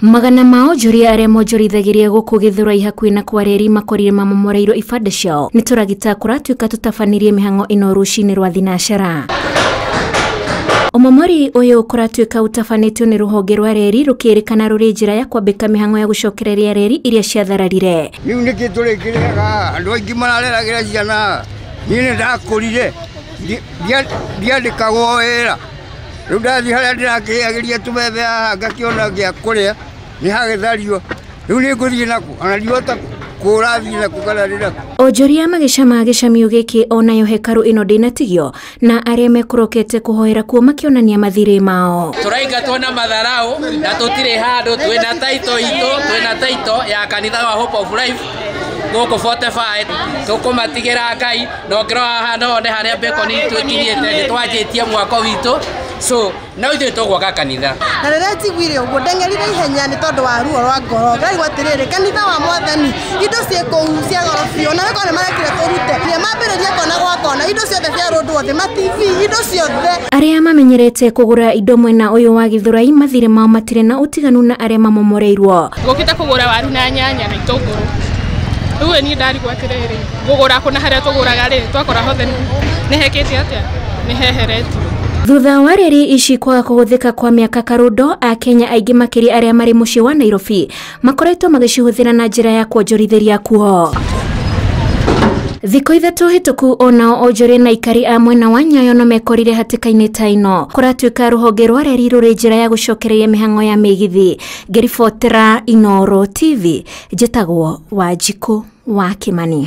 Magana ma onjoria arĩa monjorithagiria gũkũ Gĩthũrai hakuhĩ na kwa reri makorire mamomoreirwo ibanda ciao nĩ tũragita kũratuĩka tũtabanirie mĩhang'o ĩno rũcinĩ rwa thinacara. Ũmomori ũyũ kũratuĩka ũtabanĩtio nĩ rũhonge rwa reri rũkĩrĩkana rũrĩ njĩra ya kwambĩka mĩhang'o ya gũcokereria reri iria ciathararire. Rĩu nĩkĩ tũrĩkĩrĩaga andũ aingĩ marareragĩra ciana, niĩ nĩ ndakũrire ndiandĩkagwo wĩra, rĩu ndathiĩ harĩa ndĩrakĩrĩagĩria tũbebe haha ngakĩona gĩa kũrĩa nĩ hagĩthario, rĩu nĩ ngũthiĩ nakũ ona ndihota kũrathiĩ nakũ kana ndĩ nakũ. Onjoria magĩcama gĩcamio gĩkĩ onayo hekarũ ĩno ndĩnatigio na arĩa mekũrokete kũhoera kuo makĩonania mathirĩ mao. Tũraingatwo na matharau na tũtirĩ handũ, twĩna taito itũ, twĩna taito ya kanitha wa Hope of Life gũkũ 45 tũkũmatigĩra Ngai na ũngĩrora haha no wone harĩa bacon itũ ĩkinyĩte, nĩ twanjĩtie mwako witũ, so no ithuĩ tũgwaka kanitha. Na rĩrĩa njiguire ũguo ndeng'erire ihenya nĩ tondũ wa ruo rwa ngoro, ngaigua atĩrĩrĩ, kanitha wa Mwathani indo ciĩ kũu cia goro biũ, na wĩkorwo nĩ marekire tũrute, nĩ mambĩrĩrie kona gwa kona, indo ciothe cia rũndũ othe, ma TV, indo ciothe. Arĩa mamenyerete kũgũra indo mwena ũyũ wa Gĩthũrai mathirĩ mao matirĩ na ũtiganu na arĩa mamomoreirwo. Ngũkĩte kũgũra waru na nyanya na itũngũrũ, rĩu niĩ ndarigwo atĩrĩrĩ, ngũgũra kũ na harĩa tũgũraga rĩ, twakora hothe nĩ hekĩte atĩa, nĩ heheretio. Thutha wa reri ici kwaga kũhũthĩka kwa mĩaka karundo, Akenya aingĩ makĩria arĩa marĩ mũciĩ wa Nairobi makoretwo magĩcihũthĩra na njĩra ya kuonjorithĩria kuo. Thikũ ithatũ hĩtũku onao onjoria na aikari a mwena wa Nyayo no mekorire hatĩka-inĩ ta ĩno. Kũratuĩka rũhonge rwa reri rũrĩ njĩra ya gũcokereria mĩhang'o ya mĩgithi. Ngĩribotera Inooro TV, njĩtagwo Wanjikũ wa Kĩmani.